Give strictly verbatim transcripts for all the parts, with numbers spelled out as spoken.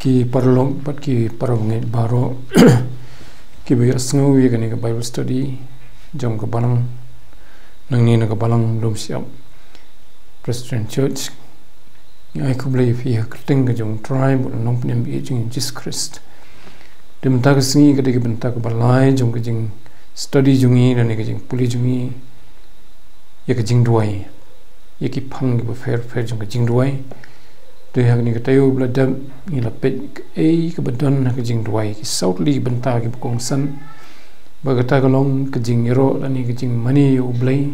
Ki paralok bad ki parabangeit baroh kiba ïohsngew ïa kane ka Bible study jong ka balang, nangne na ka balang lum shyiap Presbyterian Church. Ngi ai khublei ïa phi ha ka kyrteng ka jong U Trai bad U Nongpynim ba ïeit jong ngi Jisu Khrist. Te mynta ka sngi ka dei ka bynta kaba lai jong ka jing study jong ngi lane ka jingpule jong ngi ïa ka jingduwai, ïa ki phang kiba pher pher jong ka jingduwai. Te ha kane ka taïew ba la dep ngi la peit kaei kaba don ha ka jingduwai, ki saw tylli ki bynta kiba kongsan. Ba kata ka long ka jingïaroh lane ka jingmane ïa U Blei.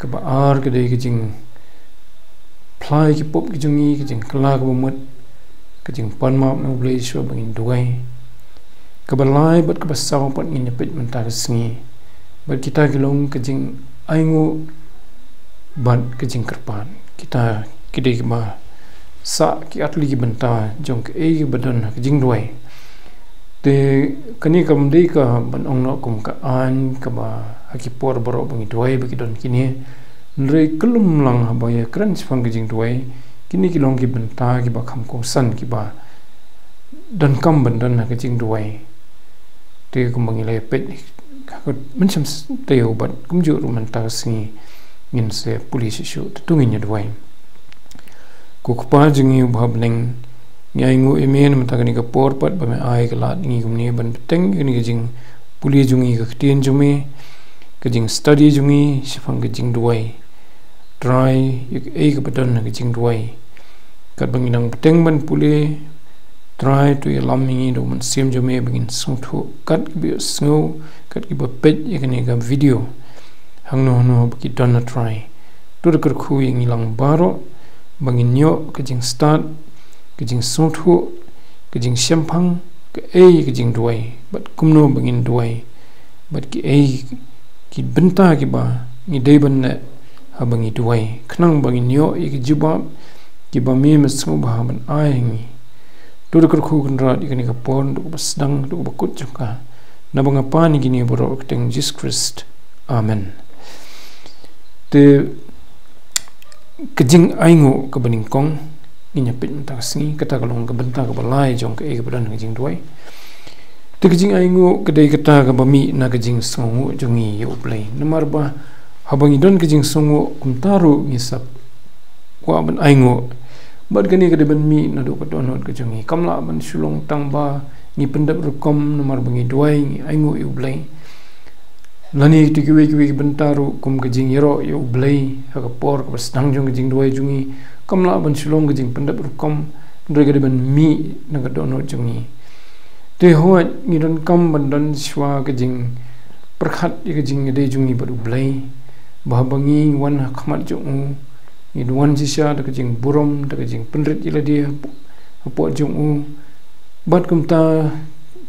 Kaba ar ka dei ka jingphla ïa ki pop ki jong ngi, ka jingkylla kaba mut, ka jingpan map na U Blei shuwa ba ngin duwai. Kaba lai bad kaba saw pat ngin ïa peit mynta ka sngi. Bad kita ki long ka jingainguh bad ka jingkyrpad. Kita ki dei kiba sah ki ar tylli ki bynta jong kaei kaba don ha ka jingduwai. Te kane kam dei ka ban ong noh kum ka aiñ kaba ha ki por baroh ba ngi duwai ba ki don kine. Hynrei kyllum lang haba ïakren shaphang ka jingduwai, kine ki long ki bynta kiba kham kongsan kiba donkam ban don ha ka jingduwai. Te kumba ngi la ïa peit ha ka mynshem taïew bad kumjuh ruh mynta ka sngi, ngin sa pule shuh shuh, te to ngin ïa duwai. Ko Kpa jong ngi uba ha bneng, ngi ainguh ïa me namar kane ka por pat ba me ai ka lad ngi kumne ban bteng ïa kane ka jingpule jong ngi ka ktien jong me, ka jingstudy jong ngi shaphang ka jingduwai. Trai, ïa kaei kaba don ha ka jingduwai. Katba ngi dang bteng ban pule, Trai to ïalam ïa ngi da U Mynsiem jong me ba ngin sngewthuh kat kiba ïohsngew, kat kiba peit ïa kane ka video. Hangno hangno ba ki don, A Trai, to da kyrkhu ïa ngi lang baroh ba ngin ïoh ka jingstad, ka jingsngewthuh, ka jingshemphang kaei ka jingduwai bad kumno ba ngin duwai bad kiei ki bynta kiba ngi dei ban leh haba ngi duwai, khnang ba ngin ïoh ïa ki jubab kiba me me sngewbha ban ai ha ngi. To da kyrkhu Kynrad ïa kane ka por naduh kaba sdang haduh kaba kut jong ka. Naba nga pan ïa kine baroh ha ka kyrteng Jisu Khrist. Amen. Te ka jingainguh kaba nyngkong ngin ïa peit mynta ka sngi, kata ka long ka bynta kaba lai jong kaei kaba don ha ka jingduwai. Te ka jingainguh ka dei kata kaba mih na ka jingsngewnguh jong ngi ïa U Blei. Namar ba haba ngi don ka jingsngewnguh kumta ruh ngi sa kwah ban ainguh. Bad kane ka dei ban mih naduh ka dohnud ka jong ngi. Kam lah ban shu long tang ba ngi pyndep rukom namar ba ngi duwai, ngi ainguh ïa U Blei. Lane kito kiwei kiwei ki bynta ruh kum ka jingïaroh ïa U Blei ha ka por kaba sdang jong ka jingduwai jong ngi, kam lah ban shu long ka jingpyndep rukom, hynrei ka dei ban mih na ka dohnud jong ngi. Te hooid ngi donkam ban don shuwa ka jingpyrkhat ïa ka jingïadei jong ngi bad U Blei. Ba haba ngi wan ha khmat jong U, ngi wan shisha da ka jingburom, da ka jingpynrit ïa lade hapoh, hapoh jong U. Bad kumta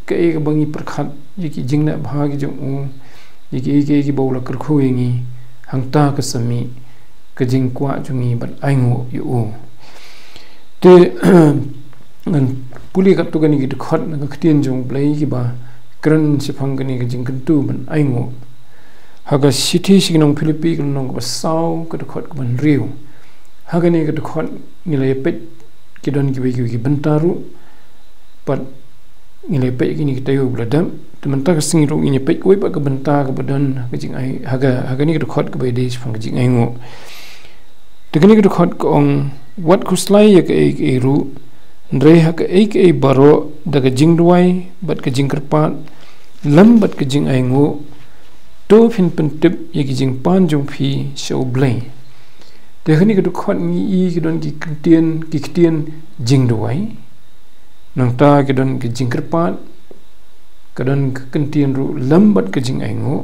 kaei kaba ngi pyrkhat ïa ki jingleh bha ki jong U, ïa kiei kiei kiba U la kyrkhu ïa ngi, hangta ka sa mih ka jingkwah jong ngi ban ainguh ïa U. Te ngan pule katto katne ki dkhot na ka ktien jong U Blei kiba kren shaphang kane ka jingkyntu ban ainguh. Ha ka shithi sha ki nong Philippi ka lynnong kaba saw ka dkhot kaba hynriew. Ha kane ka dkhot ngi la ïa peit ki don kiwei kiwei ki bynta ruh. Pat ngi la ïa peit kine ki taïew ba la dep. Te mynta ka sngi ruh ngin ïa peit kawei pat ka bynta kaba don ha ka jingai, ha ka, ha kane ka dkhot kaba ïadei shaphang ka jingainguh. Te kane ka dkhot ka ong, wat khuslai ïa kaei kaei ruh, hynrei ha kaei kaei baroh da ka jingduwai bad ka jingkyrpad lem bad ka jingainguh, to phin pyntip ïa ki jingpan jong phi sha U Blei. Te ha kane ka dkhot ngi i ki don ki ktien, ki ktien jingduwai. Nangta ki don ki jingkyrpad, ka don ka kyntien ruh lem bad ka jingainguh,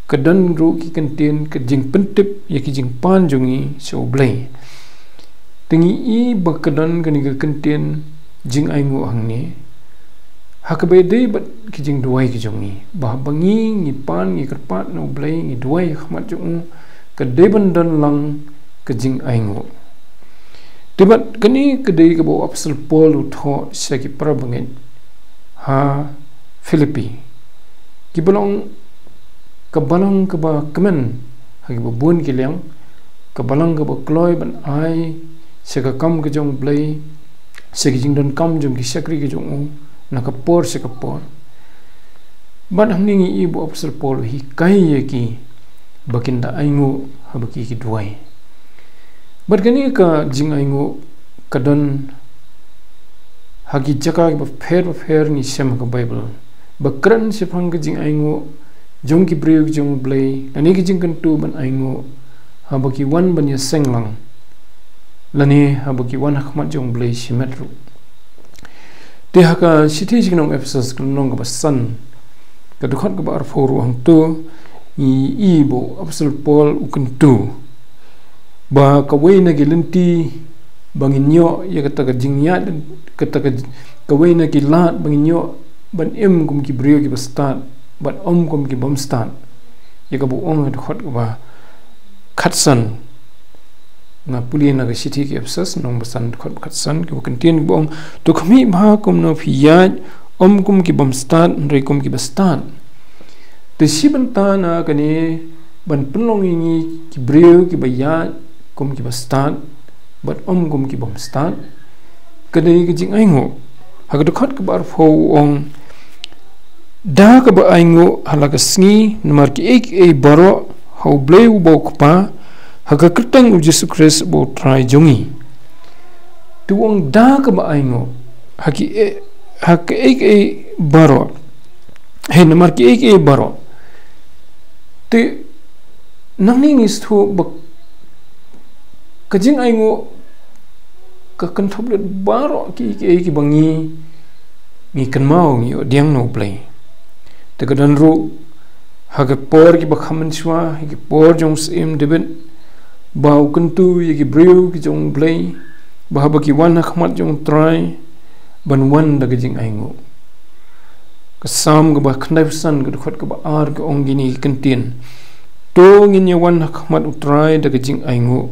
ka don ruh ki kyntien ka jingpyntip ïa ki jingpan jong ngi sha U Blei. Te ngi i ba ka don kane ka kyntien jingainguh hangne ha kaba ïadei bad ki jingduwai ki jong ngi. Ba haba ngi, ngi pan, ngi kyrpad na U Blei, ngi duwai ha khmat jong U, ka dei ban don lang ka jingainguh. Te bad kane ka dei kaba u Apostol Paul u thoh sha ki parabangeit ha Philippi, kiba long ka balang kaba kmen ha kiba bun ki liang, ka balang kaba kloi ban ai sha ka kam ka jong U Blei, sha ki jingdonkam jong ki shakri ki jong u na ka por sha ka por. Bad hangne ngi i ba u Apostol Paul u hikai ïa ki ba kin da ainguh haba ki ki duwai. Bad kane ka jingainguh ka don ha ki jaka kiba pher ba pher ngi shem ha ka Baibl. Ba kren shaphang ka jingainguh jong ki briew jong u Blei, lane ka jingkyntu ban ainguh haba ki wan ban ïaseng lang, lane haba ki wan ha khmat jong u Blei shimet ruh. Te ha ka shithi sha ki nong Ephesus ka lynnong kaba san, ka dkhot kaba arphew ruh hangto ngi i ba u Apostol Paul u kyntu ba kawei na ki lynti ba ngin ïoh ïa kata ka jingïaid, kata ka, kawei na ki lad ba ngin ïoh ban im kum ki briew kiba stad bad ym kum ki bym stad. Ïa kaba u ong ha dkhot kaba khatsan. Nga pule na ka shithi ki Ephesus lynnong ba san dkhot khatsan, kaba kyntien kaba ong, to khmih bha kumno phi ïaid, ym kum ki bym stad hynrei kum kiba stad. Te shi bynta na kane ban pynlong ïa ngi ki briew kiba ïaid kum kiba stad bad ym kum ki bym stad, ka dei ka jingainguh. Ha ka dkhot kaba arphew u ong, da kaba ainguh ha la ka sngi namar kiei kiei baroh ha u Blei uba u Kpa, ha ka kyrteng u Jisu Khrist uba u Trai jong ngi. Te u ong da kaba ainguh ha ki e, ha kiei kiei baroh. Hei, namar kiei kiei baroh. Te nangne ngi sngewthuh ba ka jingainguh ka kynthup lut baroh kiei kiei kiba ngi, ngi kynmaw, ngi ïohdiang na u Blei. Te ka don ruh ha ka por kiba kham mynshuwa, ha ki por jong u Syiem David, ba u kyntu ïa ki briew ki jong u Blei ba haba ki wan ha khmat jong u Trai ban wan da ka jingainguh. Ka Salm kaba khyndaiphew san, ka dkhot kaba ar, ka ong kine ki kyntien, to ngin ïa wan ha khmat u Trai da ka jingainguh,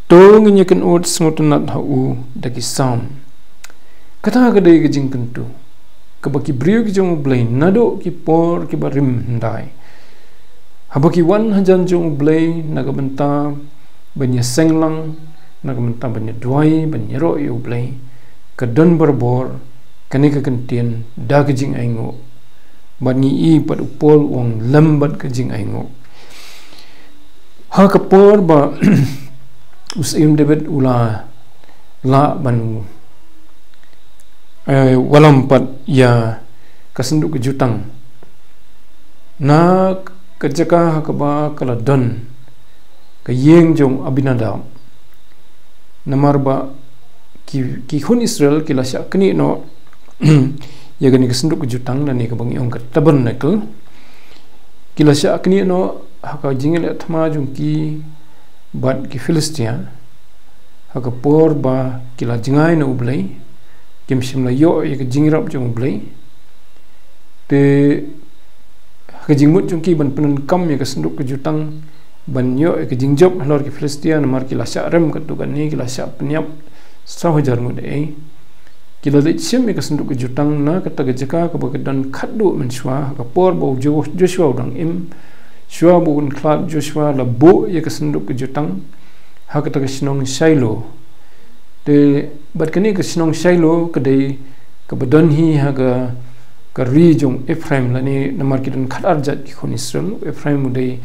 to ngin ïa kynud sngewtynnat ha u da ki Salm. Kata ka dei ka jingkyntu kaba ki briew ki jong u Blei naduh ki por kiba rim hyndai, haba ki wan hajan jong u Blei na ka bynta ban ïaseng lang, na ka bynta ban ïaduwai, ban ïaroh ïa u Blei, ka don barabor kane ka kyntien da ka jingainguh. Bad ngi i pat u Paul u ong lem bad ka jingainguh. Ha ka por ba u Syiem David u la lah ban, eh, wallam pat ïa ka synduk ka jutang na ka jaka ha kaba ka la don ka ïing jong Abinadab. Namar ba ki, ki khun Israel ki la shah knieh noh ïa kane ka synduk ka jutang, lane kaba ngi ong ka tabernacle. Ki la shah knieh noh ha ka jingïaleh thma jong ki bad ki Philistia ha ka por ba ki la jngai na u Blei, kim shym la ïoh ïa ka jingïarap jong u Blei. Te ha ka jingmut jong ki ban pyndonkam ïa ka synduk ka jutang ban ïoh ïa ka jingjop halor ki Philistia, namar ki la shah rem katto katne, ki la shah pynïap saw hajar ngut eh, ki la leit shim ïa ka synduk ka jutang na kata ka jaka kaba ka don khatduh mynshuwa ha ka por ba u Jo-, Joshua u dang im. Shuwa ba un khlad, Joshua la buh ïa ka synduk ka jutang ha kata ka shnong Shiloh. Te bad kane ka shnong Shiloh ka dei kaba don hi ha ka, ka ri jong Ephraim, lane namar ki don khatar jait ki khun Israel. Ephraim u dei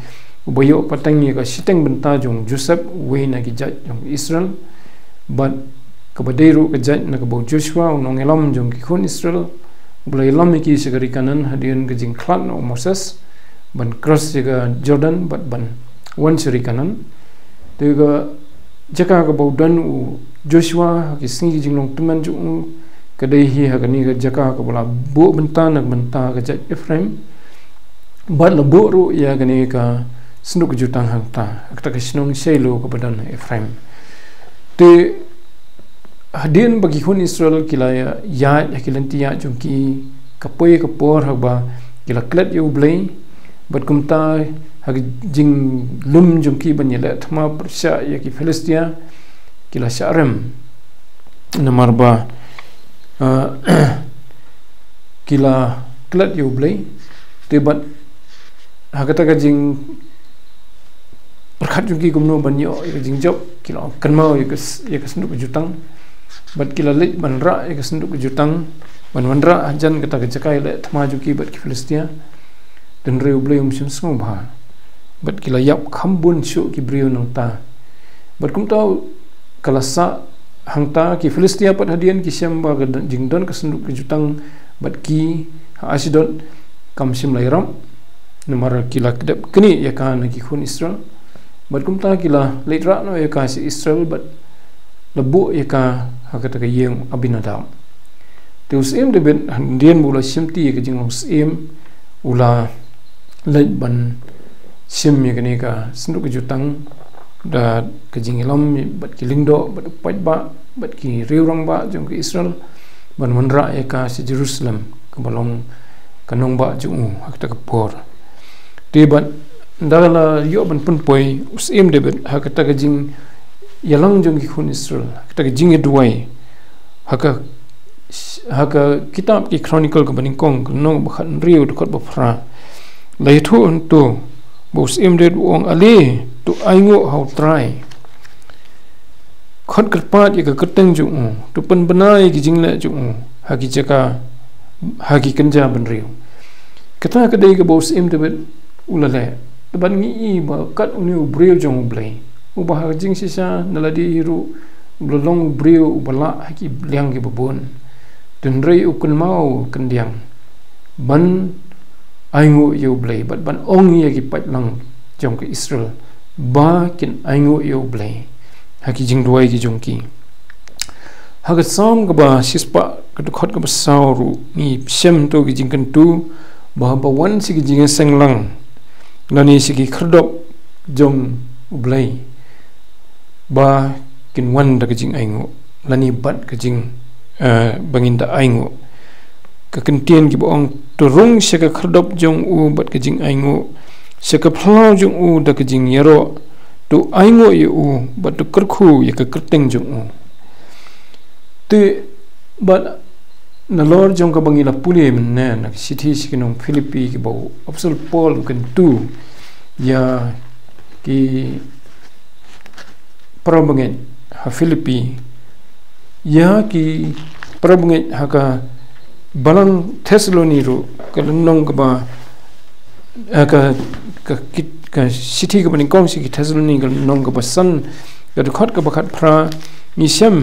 uba ïoh pateng ïa ka shiteng bynta jong Joseph, uwei na ki jait jong Israel. Bad kaba dei ruh ka jait na kaba u Joshua u nongïalam jong ki khun Israel, uba la ïalam ïa ki sha ka ri Kanaan hadien ka jingkhlad na u Moses ban cross ïa ka Jordan bad ban wan sha ri Kanaan. Te ka jaka kaba u don u Joshua ha ki sngi ki jinglong tymmen jong u ka dei hi ha kane ka jaka kaba la buh bynta na ka bynta ka jait Ephraim. Bad la buh ruh ïa kane ka synduk ka jutang hangta ha kata ka shnong Shiloh kaba don ha Ephraim. Te hadien ba ki khun Israel ki la ïaid ha ki lynti ïaid jong ki, ka poi ka por haba ki la klet ïa u Blei, bad kumta ha ka jinglum jong ki ban ïaleh thma pyrshah ïa ki Philistia, ki la shah rem. Namar ba, ah, ki la klet ïa u Blei, te bad ha kata ka jingpyrkhat jong ki kumno ban ïoh ïa ka jingjop, ki la kynmaw ïa ka s-, ïa ka synduk ka jutang. Bad ki la leit ban rah ïa ka synduk ka jutang, ban wanrah hajan kata ka jaka ïaleh thma jong ki bad ki Philistia. Hynrei U Blei um shym sngewbha. Bad ki la ïap kham bun shuh ki briew nangta. Bad kumta ka la sah hangta, ki Philistia pat hadien ki shem ba ka jingdon ka synduk ka jutang bad ki ha Ashdod kam shym la ïarap. Namar ki la kdep knieh ïa ka na ki khun Israel. Bad kumta ki la leit rah noh ïa ka sha Israel bad la buh ïa ka ha kata ka ïing Abinadab. Te u syiem David, hadien ba u la shimti ïa ka jinglong syiem, u la leit ban shim ïa kane ka synduk ka jutang da ka jingïalam bad ki lyngdoh bad u paidbah bad ki riew rangbah jong ka Israel, ban wanrah ïa ka sha Jerusalem, kaba long ka nongbah jong u ha kata ka por. Te bad ynda la ïoh ban pynpoi u syiem David ha kata ka jingïalang jong ki khun Israel, ha kata ka jingïaduwai, ha ka, ha ka kitab ki Chronicle kaba nyngkong, ka lynnong ba khathynriew, dkhot ba phra, la ïathuh hangto ba u syiem David u ong, ale, to ainguh ha U Trai. Khot kyrpad ïa ka kyrteng jong u, to pynbna ïa ki jingleh jong u ha ki jaka, ha ki kynja bynriew. Kata ka dei kaba u syiem David u la leh. Te bad ngi i ba kat une u briew jong U Blei, uba ha ka jingshisha na lade hi ruh u la long u briew uba lah ha ki liang kiba bun. Hynrei u kynmaw kyndiang ban ainguh ïa U Blei bad ban ong ïa ki paidlang jong ka Israel ba kin ainguh ïa U Blei ha ki jingduwai ki jong ki. Ha ka Salm kaba shispah, ka dkhot kaba saw ruh ngi shem to ki jingkyntu ba haba wan sha ki jingïaseng lang lane sha ki khyrdop jong U Blei, ba kin wan da ka jingainguh lane bad ka jing, eh, ba ngin da ainguh. Ka kyntien kiba ong, to rung sha ka khyrdop jong u bad ka jingainguh, sha ka phyllaw jong u da ka jingïaroh, to ainguh ïa u bad to kyrkhu ïa ka kyrteng jong u. Te bad nalor jong kaba ngi la pule mynne na ka shithi sha ki nong Philippi, kiba u Apostol Paul u kyntu ïa ki para bangeit ha Philippi, ïa ki para bangeit ha ka balang Thessaloni ruh, ka lynnong kaba, eh, ka, ka, ki, ka shithi kaba nyngkong sha ki Thessaloni, ka lynnong kaba san, ka dkhot kaba khatphra, ngi shem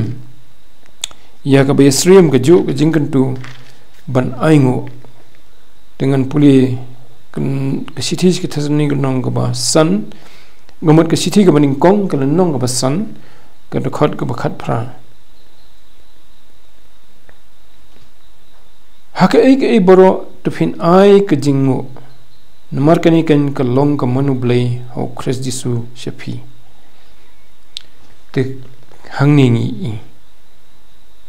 ïa kaba ïasyriem kajuh ka jingkyntu ban ainguh. Te ngan pule ka, ka shithi sha ki Thessaloni, ka lynnong kaba san, ka mut ka shithi kaba nyngkong, ka lynnong kaba san, ka dkhot kaba khatphra. Ha kaei kaei baroh to phin ai ka jingnguh, namar kane kan ka long ka mon U Blei ha U Khrist Jisu sha phi. Te hangne ngi i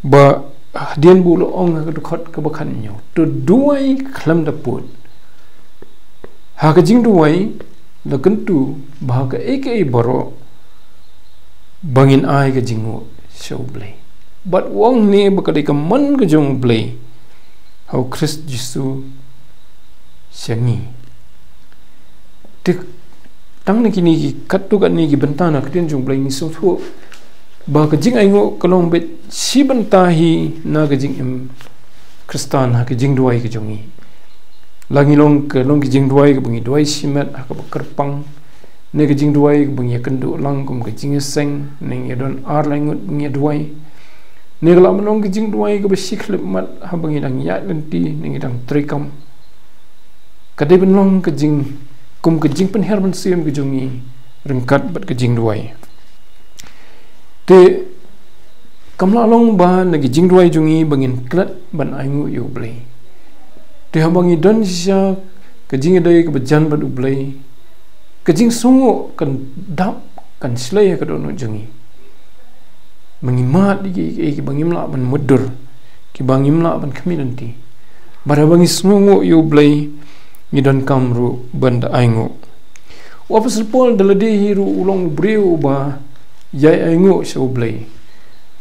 ba hadien ba u la ong ha ka dkhot kaba khathynñiew, to duwai khlem da pud. Ha ka jingduwai la kyntu ba ha kaei kaei baroh ba ngin ai ka jingnguh sha U Blei. Bad u ong hangne ba ka dei ka mon ka jong U Blei ha U Khrist Jisu sha ngi. Te tang na kine ki katto katne ki bynta na ka ktien jong U Blei ngi sngewthuh ba ka jingainguh ka long beit shi bynta hi na ka jingim Khristan ha ka jingduwai ka jong ngi. La ngi long ka, long ka jingduwai kaba ngi duwai shimet ha kaba kyrpang, ne ka jingduwai kaba ngi ïakynduh lang kum ka jingïaseng, ne ngi don ar lai ngut ba ngi ïaduwai, ne ka lah ban long ka jingduwai kaba shi khyllipmat haba ngi dang ïaid lynti ne ngi dang treikam. Ka dei ban long ka jing, kum ka jingpynher mynsiem ka jong ngi ryngkat bad ka jingduwai. Te kam lah long ba na ka jingduwai jong ngi ba ngin klet ban ainguh ïa U Blei. Te haba ngi don shisha ka jingïadei kaba jan bad U Blei, ka jingsngewnguh kan dap, kan shlei ha ka dohnud jong ngi. Ba ngi mad ïa ki, ïa ki, kiba ngim lah ban mutdur, kiba ngim lah ban khmih lynti. Bad haba ngi sngewnguh ïa U Blei, ngi donkam ruh ban da ainguh. U Apostol Paul da lade hi ruh u long u briew uba ïai ainguh sha U Blei.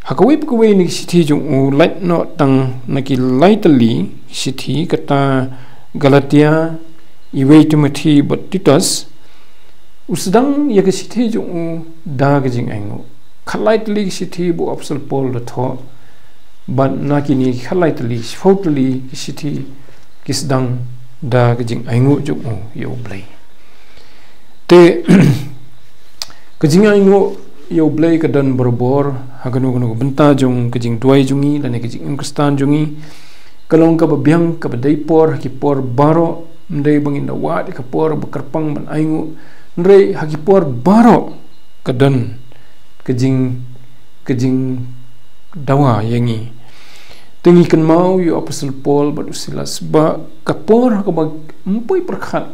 Ha kawei pa kawei na ki shithi jong u, lait noh tang na ki lai tylli ki shithi, kata Galatia, Iwei Timothi bad Titus, u sdang ïa ka shithi jong u da ka jingainguh. khatlai tylli ki shithi ba u Apostol Paul u la thoh, bad na kine khatlai tylli, shiphew tylli ki shithi ki sdang da ka jingainguh jong u ïa U Blei. Te ka jingainguh ïa U Blei ka don barabor ha kano kano ka bynta jong ka jingduwai jong ngi lane ka jingim Khristan jong ngi. Ka long kaba biang, kaba dei por ha ki por baroh. Ym dei ba ngin da wad ïa ka por ba kyrpang ban ainguh, hynrei ha ki por baroh ka don ka jing, ka jingdawa ïa ngi. Te ngi kynmaw ïa u Apostol Paul bad u Silas ba ka por ha kaba ym poi pyrkhat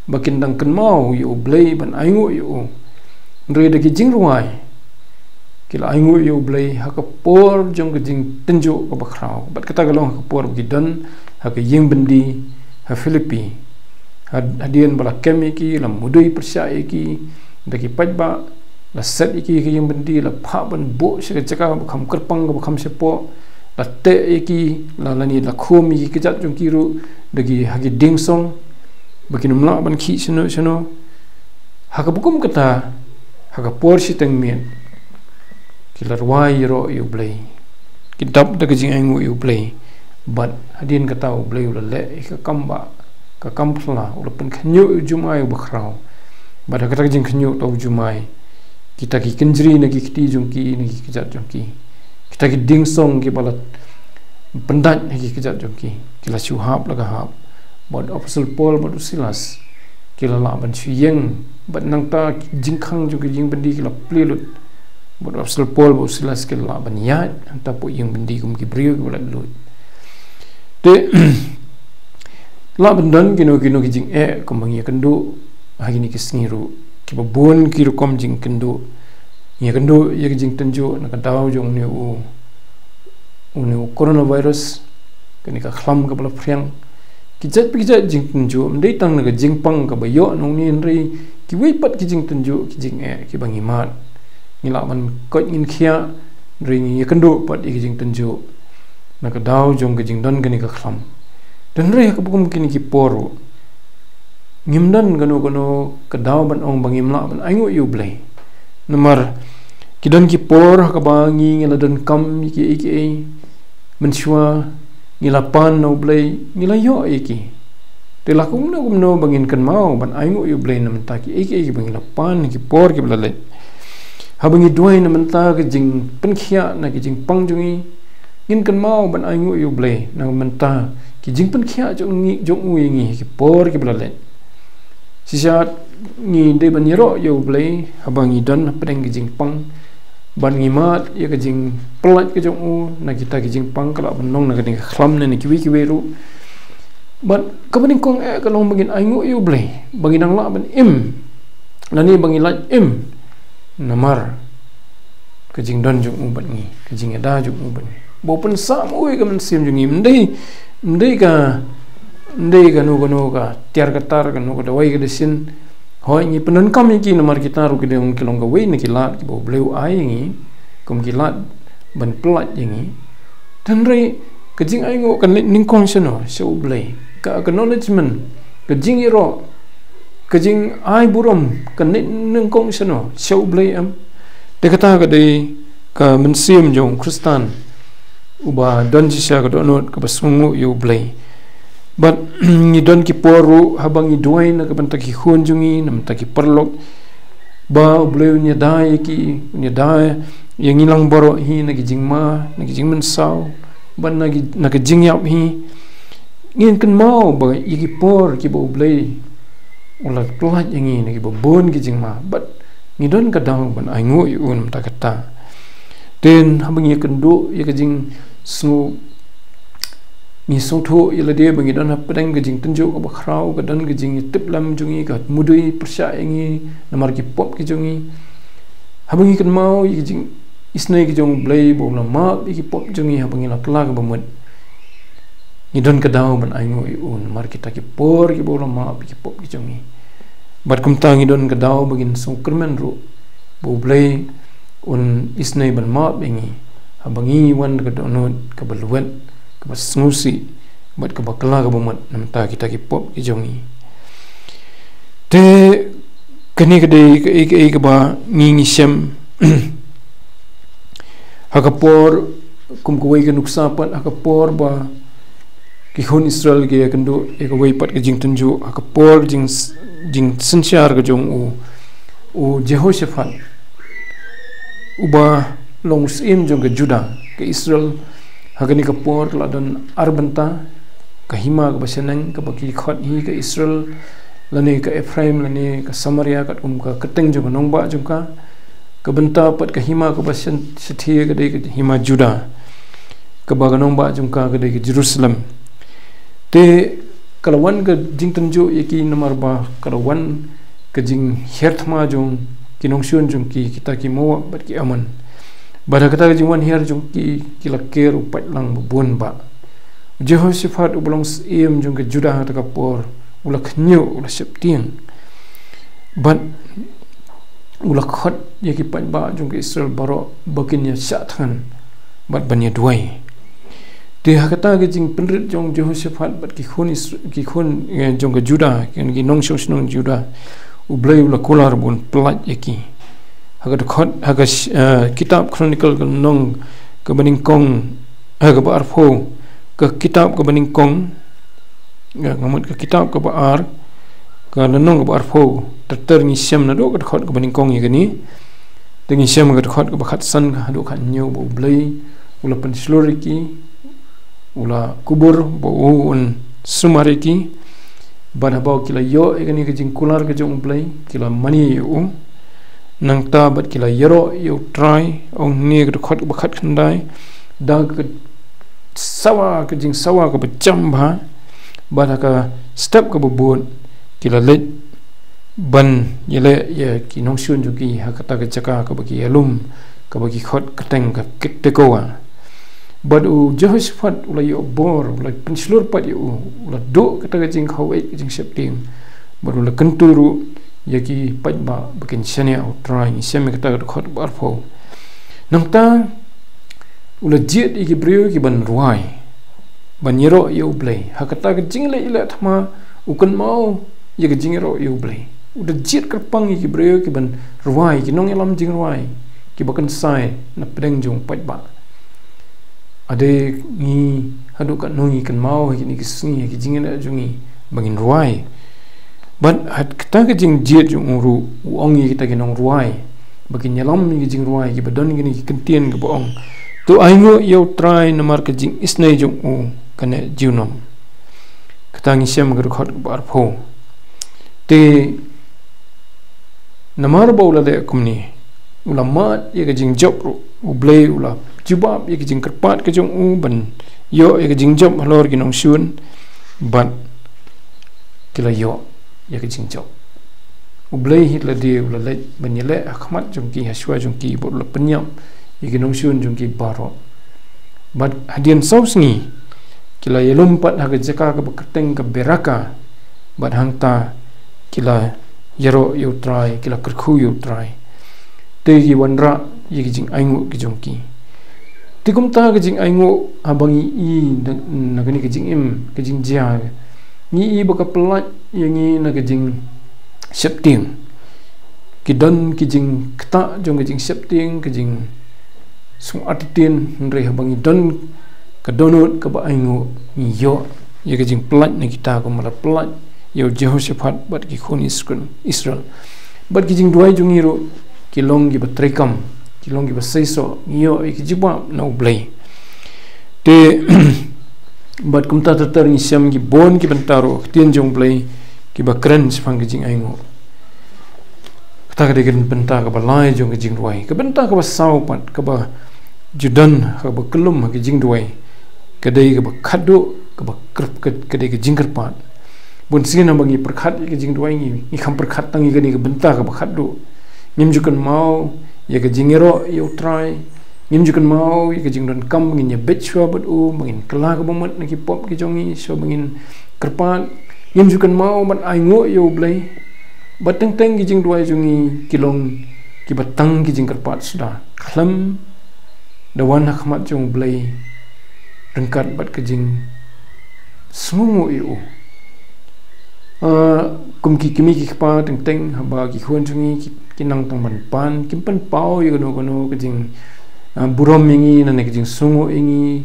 ba kin dang kynmaw ïa U Blei ban ainguh ïa u, hynrei da ki jingrwai ki la ainguh ïa U Blei ha ka por jong ka jingtynjuh kaba khraw. Bad kata ka long ha ka por ba ki don ha ka ïing byndi ha Philippi. Had-, hadien ba la kem ïa ki, la mudui pyrshah ïa ki da ki paidbah, la set ïa ki ha ka ïing byndi, la phah ban buh sha ka jaka ba kham kyrpang, ba kham shapoh, la teh ïa ki, la, lane la khum ïa ki kjat jong ki ruh da ki, ha ki dieng song, ba kin ym lah ban khih shano shano. Ha kaba kum kata, ha ka por shiteng miet, ki la rwai ïaroh ïa U Blei, ki dap da ka jingainguh ïa U Blei. Bad hadien kata U Blei u la leh ïa ka kam ba, ka kam phylla, u la pynkhynñiuh ïa u jumai uba khraw. Bad ha kata ka jingkhynñiuh ïa u jumai, kita ki kynjri na ki kti jong ki, na ki kjat jong ki, kita ki dieng song kiba la pyndait na ki kjat jong ki, ki la shu hap la ka hap. Bad u Apostol Paul bad u Silas ki la lah ban shu ïeng, bad nangta ki jingkhang jong ki ïing byndi ki la plie lut. Bad u Apostol Paul bad u Silas ki la lah ban ïaid hangta hapoh ïing byndi kum ki briew kiba laitluid. Te lah ban don kino kino ki jingeh kumba ngi ïakynduh ha kine ki sngi ruh, kiba bun ki rukom jingkynduh. Ngi ïakynduh ïa ka jingtynjuh na ka daw jong une u, une u coronavirus, kane ka khlam kaba la phriang. Ki jait pa ki jait jingtynjuh, ym dei tang na ka jingpang kaba ïoh na une, hynrei kiwei pat ki jingtynjuh, ki jingeh kiba ngi mad. Ngi lah ban koit ngin khiah, hynrei ngi ïakynduh pat ïa ki jingtynjuh na ka daw jong ka jingdon kane ka khlam. Te hynrei ha kaba kum kine ki por ruh, ngim don kano kano ka daw ban ong ba ngim lah ban ainguh ïa U Blei. Namar ki don ki por ha kaba ngi, ngi la donkam ïa kiei kiei, mynshuwa ngi la pan na U Blei, ngi la ïoh ïa ki. Te la kumno kumno ba ngin kynmaw ban ainguh ïa U Blei na bynta kiei kiei kiba ngi la pan ha ki por kiba la leit. Haba ngi duwai na bynta ka jingpynkhiah na ka jingpang jong ngi, ngin kynmaw ban ainguh ïa U Blei na bynta ki jingpynkhiah jong ngi, jong u ïa ngi ha ki por kiba la leit. Shisha ngi dei ban ïaroh ïa U Blei haba ngi don hapdeng ka jingpang, bad ngi mad ïa ka jingpyllait ka jong u na kita ki jingpang, ka lah ban long na kane ka khlam ne na kiwei kiwei ruh. Bad kaba nyngkong eh ka long ba ngin ainguh ïa U Blei ba ngi dang lah ban im, lane ba ngi lah im namar ka jingdon jong u bad ngi, ka jingïada jong u bad ngi, ba u pynsah ma u ïa ka mynsiem jong ngi. Ym dei, ym dei ka, ym dei kano kano ka tiar ka tar, kano ka dawai ka dashin. Hooid, ngi pyndonkam ïa ki namar kita ruh ki dei, ki long kawei na ki lad kiba U Blei u ai ïa ngi kum ki lad ban pyllait ïa ngi. Te hynrei ka jingainguh kan leit nyngkong shano? Sha U Blei. Ka acknowledgement, ka jingïaroh, ka jingai burom kan leit nyngkong shano? Sha U Blei em? Te kata ka dei ka mynsiem jong u Khristan uba don shisha ka dohnud kaba sngewnguh ïa U Blei. Bad ngi don ki por ruh haba ngi duwai na ka bynta ki khun jong ngi, na bynta ki paralok, ba U Blei un ïada ïa ki, un ïada ïa ngi lang baroh hi na ki jingma, na ki jingmynsaw, bad na ki, na ka jingïap hi. Ngin kynmaw ba ïa ki por kiba U Blei u la pyllait ïa ngi na kiba bun ki jingma, bad ngi don ka daw ban ainguh ïa u na bynta kata. Te haba ngi ïakynduh ïa ka jingsngew, ngi sngewthuh ïa lade ba ngi don hapdeng ka jingtynjuh kaba khraw, ka don ka jingïatiplem jong ngi, ka mudui pyrshah ïa ngi namar ki pop ki jong ngi. Haba ngi kynmaw ïa ka jingisynei ka jong U Blei ba u la map ïa ki pop jong ngi haba ngi la kylla kaba mut, ngi don ka daw ban ainguh ïa u namar kita ki por kiba u la map ïa ki pop ki jong ngi. Bad kumta ngi don ka daw ba ngin sngewkyrmen ruh ba U Blei un isynei ban map ïa ngi haba ngi wan da ka dohnud kaba lwet, kaba sngewsih, bad kaba kylla kaba mut na bynta kita ki pop ki jong ngi. Te kane ka dei kaei kaei kaba ngi, ngi shem Ha ka por, kum kawei ka nuksa pat, ha ka por ba ki khun Israel ki ïakynduh ïa kawei pat ka jingtynjuh, ha ka por jing, jingsynshar ka jong u, u Jehoshaphat, uba long syiem jong ka Judah, ka Israel ha kane ka por ka la don ar bynta, ka hima kaba shaneng kaba ki khot hi ka Israel, lane ka Ephraim, lane ka Samaria, katkum ka kyrteng jong ka nongbah jong ka. Ka bynta pat ka hima kaba shan-, shathie ka dei ka hima Judah, kaba ka nongbah jong ka ka dei ka Jerusalem. Te ka la wan ka jingtynjuh ïa ki namar ba ka la wan ka jinghiar thma jong ki nongshun jong ki, kita ki Moab bad ki Ammon. Bad ha kata ka jingwan hiar jong ki, ki la ker u paidlang ba bun bah. Jehoshaphat uba long syiem jong ka Judah ha kata ka por, u la khñiuh, u la sheptieng. Bad u la khot ïa ki paidbah jong ka Israel baroh ba kin ïa shah thngan bad ban ïa duwai. Te ha kata ka jingpynrit jong Jehoshaphat bad ki khun Isra-, ki khun, eh, jong ka Judah, ki, ki nongshong shnong Judah, U Blei u la kular ban pyllait ïa ki. Ha ka dkhot, ha ka sh-, eh, kitab Chronicle ka lynnong kaba nyngkong, eh, kaba arphew, ka kitab kaba nyngkong, eh, nga mut ka kitab kaba ar, ka lynnong kaba arphew, ter ter ngi shem naduh ka dkhot kaba nyngkong ïa kane. Te ngi shem ka dkhot kaba khatsan haduh khathynñiew, ba U Blei u la pynshlur ïa ki, u la kubur, ba u un sumar ïa ki. Bad haba ki la ïoh ïa kane ka jingkular ka jong U Blei, ki la mane ïa u. Nangta bad ki la ïaroh ïa U Trai, ong hangne ka dkhot kaba khatkhyndai, da ka sawa, ka jingsawa kaba jam bha, bad ha ka step kaba bud ki la leit ban ïaleh ïa ki nongshun jong ki ha kata ka jaka kaba ki ïalum, kaba ki khot kyrteng ka Tekoa. Bad u Jehoshaphat u la ïoh bor, u la pynshlur pat ïa u, u la duh kata ka jingkhaw ïeit, ka jingsheptieng. Bad u la kyntu ruh ïa ki paidbah ba kin shaniah ha U Trai, ngi shem ïa kata ka dkhot ba arphew. Nangta u la jied ïa ki briew ki ban rwai, ban ïaroh ïa U Blei. Ha kata ka jingleh ïaleh thma u kynmaw ïa ka jingïaroh ïa U Blei. U da jied kyrpang ïa ki briew ki ban rwai, ki nongïalam jingrwai, kiba kynsai na pdeng jong u paidbah. Ade ngi haduh katno ngi kynmaw ha kine ki sngi ha ki jingïaleh jong ngi ba ngin rwai. Bad ha kata ka jingjied jong u ruh, u ong ïa kita ki nongrwai ba kin ïalam ïa ki jingrwai kiba don kine ki kyntien kiba ong: To ainguh ïa U Trai namar ka jingisynei jong u ka neh junom. Kata ngi shem ka dkhot kaba arphew. Te namar ba u la leh kumne, u la mad ïa ka jingjop ruh. U Blei u la jubab ïa ka jingkyrpad ka jong u ban ïoh ïa ka jingjop halor ki nongshun, bad ki la ïoh ïa ka jingjop. U Blei hi lade u la leit ban ïaleh ha khmat jong ki, ha shuwa jong ki, bad u la pynïap ïa ki nongshun jong ki baroh. Bad hadien saw sngi ki la ïalum pat ha ka jaka kaba kyrteng ka Beraka, bad hangta ki la ïaroh ïa U Trai, ki la kyrkhu ïa U Trai. Te ki wanrah ïa ki jingainguh ki jong ki. Te kumta ka jingainguh, haba ngi i na, na kane ka jingim, ka jingjia, ngi i ba ka pyllait ïa ngi na ka jingsheptieng. Ki don ki jingktah jong ka jingsheptieng, ka jingsngew artatien, hynrei haba ngi don ka dohnud kaba ainguh, ngi ïoh ïa ka jingpyllait na kita kumba la pyllait ïa u Jehoshaphat bad ki khun Israel. Bad ki jingduwai jong ngi ruh ki long kiba treikam, ki long kiba seisoh, ngi ïoh ïa ka jubab na U Blei. Te bad kumta ter ter ngi shem ki bun ki bynta ruh ha ka ktien jong U Blei kiba kren shaphang ka jingainguh. Kata ka dei ka bynta kaba lai jong ka jingduwai. Ka bynta kaba saw pat, kaba ju don, kaba kyllum ha ka jingduwai, ka dei kaba khatduh, kaba kyrp-, ka, ka dei ka jingkyrpad. Bun sien haba ngi pyrkhat ïa ka jingduwai, ngi, ngi kham pyrkhat tang ïa kane ka bynta kaba khatduh. Ngim ju kynmaw ïa ka jingïaroh ïa U Trai. Ngim ju kynmaw ïa ka jingdonkam ba ngin ïabeit shuwa bad u, ba ngin kylla kaba mut na ki pop ki jong ngi, shuwa ba ngin kyrpad. Ngim ju kynmaw ban ainguh ïa U Blei. Bad teng teng ki jingduwai jong ngi ki long kiba tang ki jingkyrpad suda, khlem da wan ha khmat jong U Blei ryngkat bad ka jingsngewnguh ïa u. Ah, kum ki kmie ki kpa, teng teng haba ki khun jong ngi ki, ki nang tang ban pan, kim pynpaw ïa kano kano ka jing ah, burom ïa ngi, lane ka jingsngewnguh ïa ngi,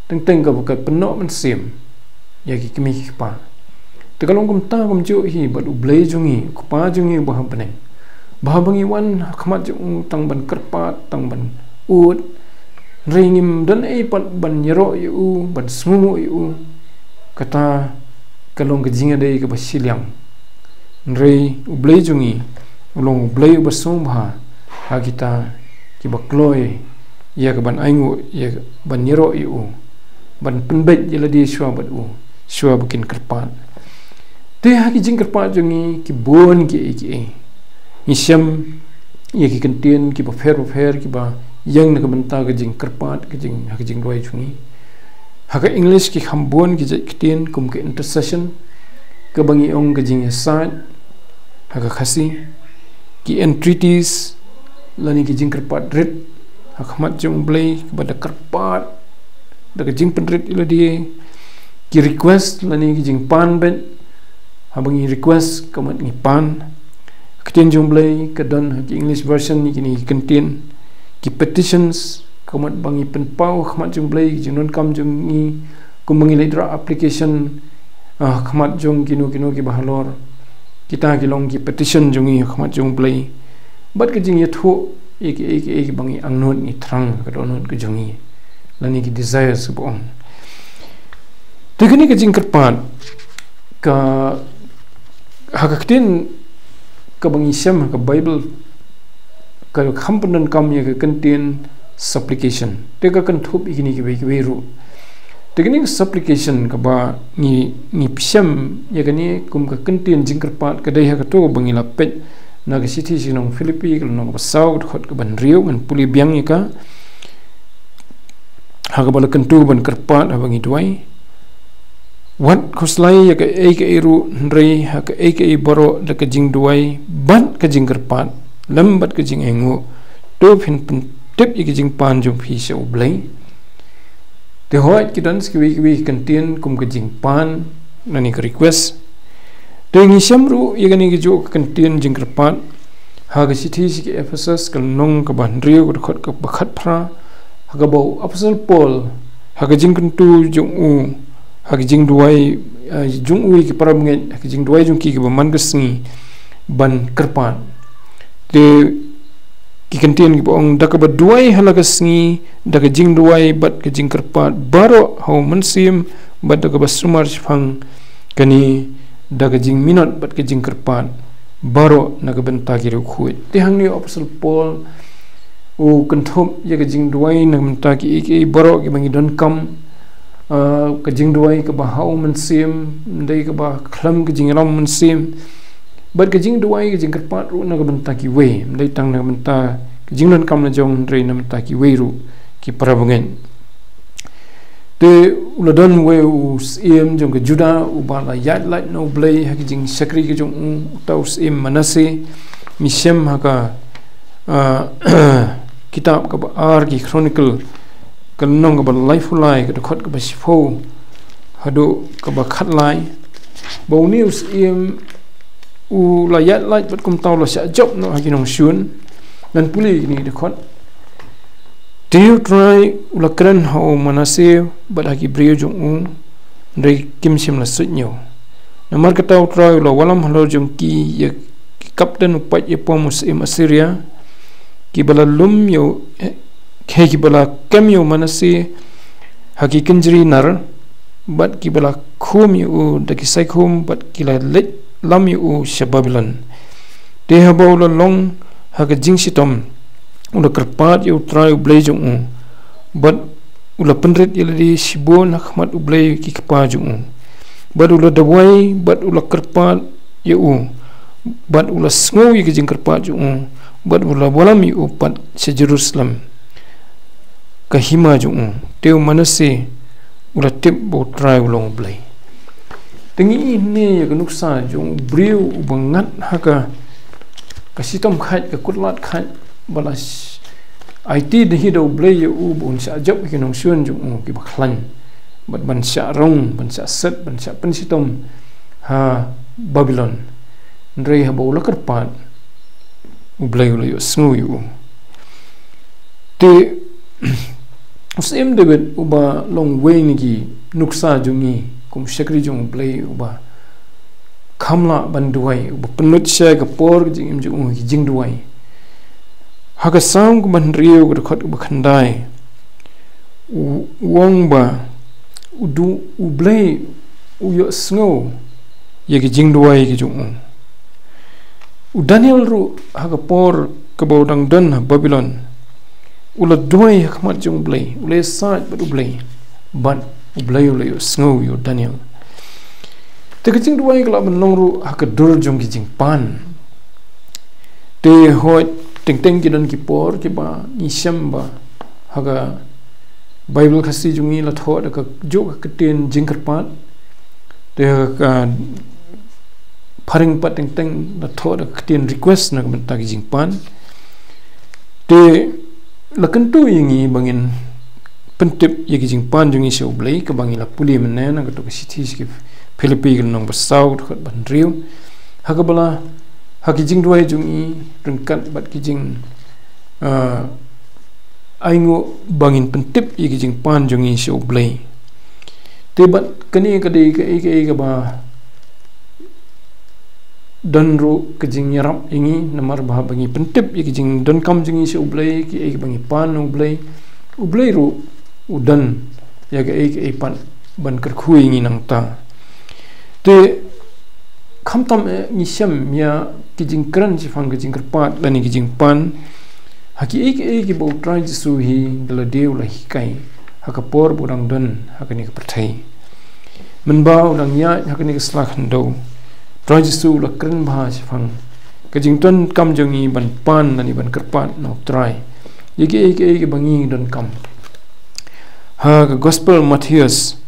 teng teng kaba ka pynnoh mynsiem ïa ki kmie ki kpa. Te ka long kumta kumjuh hi bad U Blei jong ngi, U Kpa jong ngi uba ha bneng, ba haba ngi wan ha khmat jong u tang ban kyrpad, tang ban ud, hynrei ngim don ei pat ban ïaroh ïa u, ban sngewnguh ïa u, kata ka long ka jingïadei kaba shiliang. Hynrei U Blei jong ngi u long U Blei uba sngewbha ha kita kiba kloi ïa ka ban ainguh, ïa ka ban ïaroh ïa u, ban pynbeit ïa lade shuwa bad u, shuwa ba kin kyrpad. Te ha ki jingkyrpad jong ngi ki bun kiei kiei. Ngi shem ïa ki kyntien kiba pher ba pher kiba ïeng na ka bynta ka jingkyrpad, ka jing, ha ka jingduwai jong ngi. Ha ka English ki kham bun ki jait ktien kum ka intercession, kaba ngi ong ka jingïasaid ha ka Khasi, ki entreaties, lane ki jingkyrpad rit ha khmat jong U Blei, kaba da kyrpad da ka jingpynrit ïa lade, ki request lane ki jingpan beit, haba ngi request ka mut ngi pan. Ka ktien jong U Blei ka don ha ki English version ïa kine ki kyntien, ki petitions, ka mut ba ngi pynpaw ha khmat jong U Blei ki jingdonkam jong ngi, kumba ngi leit rah application, ah, ha khmat jong kino kino kiba halor. Kita ki long ki petition jong ngi ha khmat jong U Blei. Bad ka jingïathuh ïa kiei kiei kiba ngi angnud, ngi thrang ha ka dohnud ka jong ngi, lane ki desires ba ong. Te kane ka jingkyrpad, ka, ha ka ktien kaba ngi shem ha ka Bible, ka kham pyndonkam ïa ka kyntien supplication. Te ka kynthup ïa kine kiwei kiwei ruh. Te kane ka supplication kaba ngi, ngi shem ïa kane kum ka kyntien jingkyrpad, ka dei ha kato kaba ngi la peit na ka shithi sha ki nong Philippi, ka lynnong kaba saw, ka dkhot kaba hynriew, ngan pule biang ïa ka. Ha kaba la kyntu ban kyrpad haba ngi duwai. Wat khuslai ïa kaei kaei ruh, hynrei ha kaei kaei baroh da ka jingduwai bad ka jingkyrpad, lem bad ka jingainguh, to phin pyntip ïa ka jingpan jong phi sha U Blei. Te hooid, ki don sa kiwei kiwei ki kyntien kum ka jingpan, lane ka request. Te ngi shem ruh ïa kane kajuh ka kyntien jingkyrpad ha ka shithi sha ki Ephesus, ka lynnong kaba hynriew, ka dkhot kaba khatphra, ha kaba u Apostol Paul, ha ka jingkyntu jong u, ha ka jingduwai, eh, jong u ïa ki para bangeit, ha ka jingduwai jong ki kaba man ka sngi ban kyrpad. Te ki kyntien kiba ong, da kaba duwai ha la ka sngi da ka jingduwai bad ka jingkyrpad baroh ha u Mynsiem, bad da kaba sumar shaphang kane da ka jingminot bad ka jingkyrpad baroh na ka bynta ki riewkhuid. Te hangne u Apostol Paul u kynthup ïa ka jingduwai na ka bynta kiei kiei baroh kiba ngi donkam, ah, ka jingduwai kaba ha u Mynsiem, ym dei kaba khlem ka jingïalam Mynsiem. Bad ka jingduwai, ka jingkyrpad ruh na ka bynta kiwei, ym dei tang na ka bynta ka jingdonkam la jong, hynrei na ka bynta kiwei ruh ki para bangeit. Te u la don uwei u syiem jong ka Judah uba la ïaid lait na U Blei ha ka jingshakri ka jong u, uta u syiem Manasseh. Ngi shem ha ka, ah, kitab kaba ar ki Chronicle, ka lynnong kaba laiphew lai, ka dkhot kaba shiphew haduh kaba khatlai, ba une u syiem u la ïaid lait bad kumta u la shah jop noh ha ki nongshun. Ngan pule kine ki dkhot. Te U Trai u la kren ha u Manasseh bad ha ki briew jong u, hynrei kim shym la suidñiew. Namar kata U Trai u la wallam halor jong ki ïa ki kapten u paid ïapom u syiem Assyria, kiba la lum ïa u, eh, kiba la kem ïa u Manasseh ha ki kynjri nar, bad kiba la khum ïa u da ki saikhum, bad ki la leit lam ïa u sha Babilon. Te haba u la long ha ka jingshitom, u la kyrpad ïa U Trai U Blei jong u, bad u la pynrit ïa lade shibun ha khmat U Blei ki kpa jong u. Bad u la duwai, bad u la kyrpad ïa u, bad u la sngew ïa ka jingkyrpad jong u, bad u la wallam ïa u pat sha Jerusalem, ka hima jong u. Te u Manasseh u la tip ba U Trai u long U Blei. Te ngi ïohi hangne ïa ka nuksa jong u briew uba ngat ha ka, ka shitom khait, ka kutlad khait, ba la sh-, aiti da hi da U Blei ïa u ba un shah jop ha ki nongshun jong u kiba khlaiñ, bad ban shah rong, ban shah set, ban shah pynshitom ha Babilon. Hynrei haba u la kyrpad, U Blei u la ïohsngew ïa u. Te U Syiem David uba long uwei na ki nuksa jong ngi kum shakri jong U Blei uba kham lah ban duwai, uba pynlut sha ka por ka jingim jong u ha ki jingduwai. Ha ka Salm kaba hynriew, ka dkhot kaba khyndai, u ong ba u du, U Blei u ïohsngew ïa ki jingduwai ki jong u. U Daniel ruh ha ka por kaba u dang don ha Babilon, u la duwai ha khmat jong U Blei, u la ïasaid bad U Blei, bad U Blei u la ïohsngew ïa u Daniel. Te ka jingduwai ka lah ban long ruh ha ka dur jong ki jingpan. Te hooid, teng teng ki don ki por kiba ngi shem ba ha ka Baibl Khasi jong ngi la thoh da kajuh ka ktien jingkyrpad. Te ha ka phareng pat teng teng la thoh da ka ktien request na ka bynta ki jingpan. Te la kyntu ïa ngi ba ngin pyntip ïa ki jingpan jong ngi sha U Blei, kaba ngi la pule mynne na kato ka shithi sha ki Philippi, ka lynnong ba saw, ka dkhot ba hynriew. Ha kaba la, ha ki jingduwai jong ngi ryngkat bad ki jing, ah, ainguh ba ngin pyntip ïa ki jingpan jong ngi sha U Blei. Te bad kane ka dei kaei kaei kaba don ruh ka jingïarap ïa ngi, namar ba haba ngi pyntip ïa ki jingdonkam jong ngi sha U Blei, kiei kiba ngi pan na U Blei, U Blei ruh u don ïa kaei kaei pat ban kyrkhu ïa ngi nangta. Te khamtam, eh, ngi shem ïa ki jingkren shaphang ka jingkyrpad lane ki jingpan ha kiei kiei kiba U Trai Jisu hi da lade u la hikai ha ka por ba u dang don ha kane ka pyrthei. Mynba u dang ïaid ha kane ka sla khyndew, U Trai Jisu u la kren bha shaphang ka jingdonkam jong ngi ban pan lane ban kyrpad na U Trai ïa kiei kiei kiba ngi donkam. Ha ka Gospel Mathaios,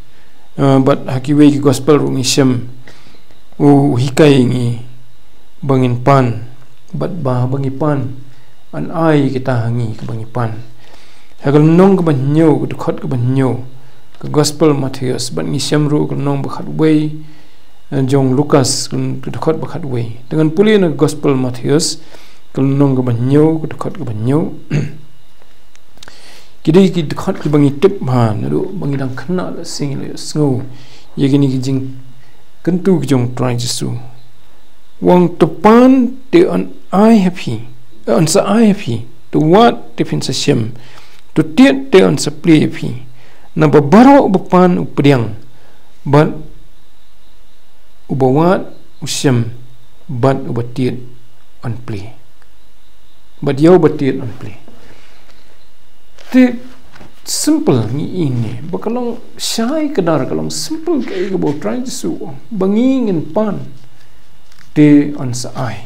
eh, bad ha kiwei ki Gospel ruh ngi shem u hikai ïa ngi ba ngin pan, bad ba haba ngi pan, yn ai kita ha ngi kaba ngi pan. Ha ka lynnong kaba hynñiew, ka dkhot kaba hynñiew, ka Gospel Mathaios, bad ngi shem ruh ka lynnong ba khatwei, eh, jong Lukas, ka dkhot ba khatwei. Te ngan pule na ka Gospel Mathaios, ka lynnong kaba hynñiew, ka dkhot kaba hynñiew. Ki dei ki dkhot kiba ngi tip bha, naduh ba ngi dang khynnah lehse ngi la ïohsngew ïa kine ki jingkyntu ki jong U Trai Jisu. U ong, "To pan te yn ai ha phi, eh, yn sa ai ha phi, to wad te phin sa shem, to tied te yn sa plie ha phi. Naba baroh uba pan u pdiang, bad uba wad u shem, bad uba tied yn plie. Bad ïa uba tied yn plie." Te simple ngi ïohi ba ka long shai kdar, ka long simple kaei kaba U Trai Jisu u ong, ba ngi ngin pan te yn sa ai.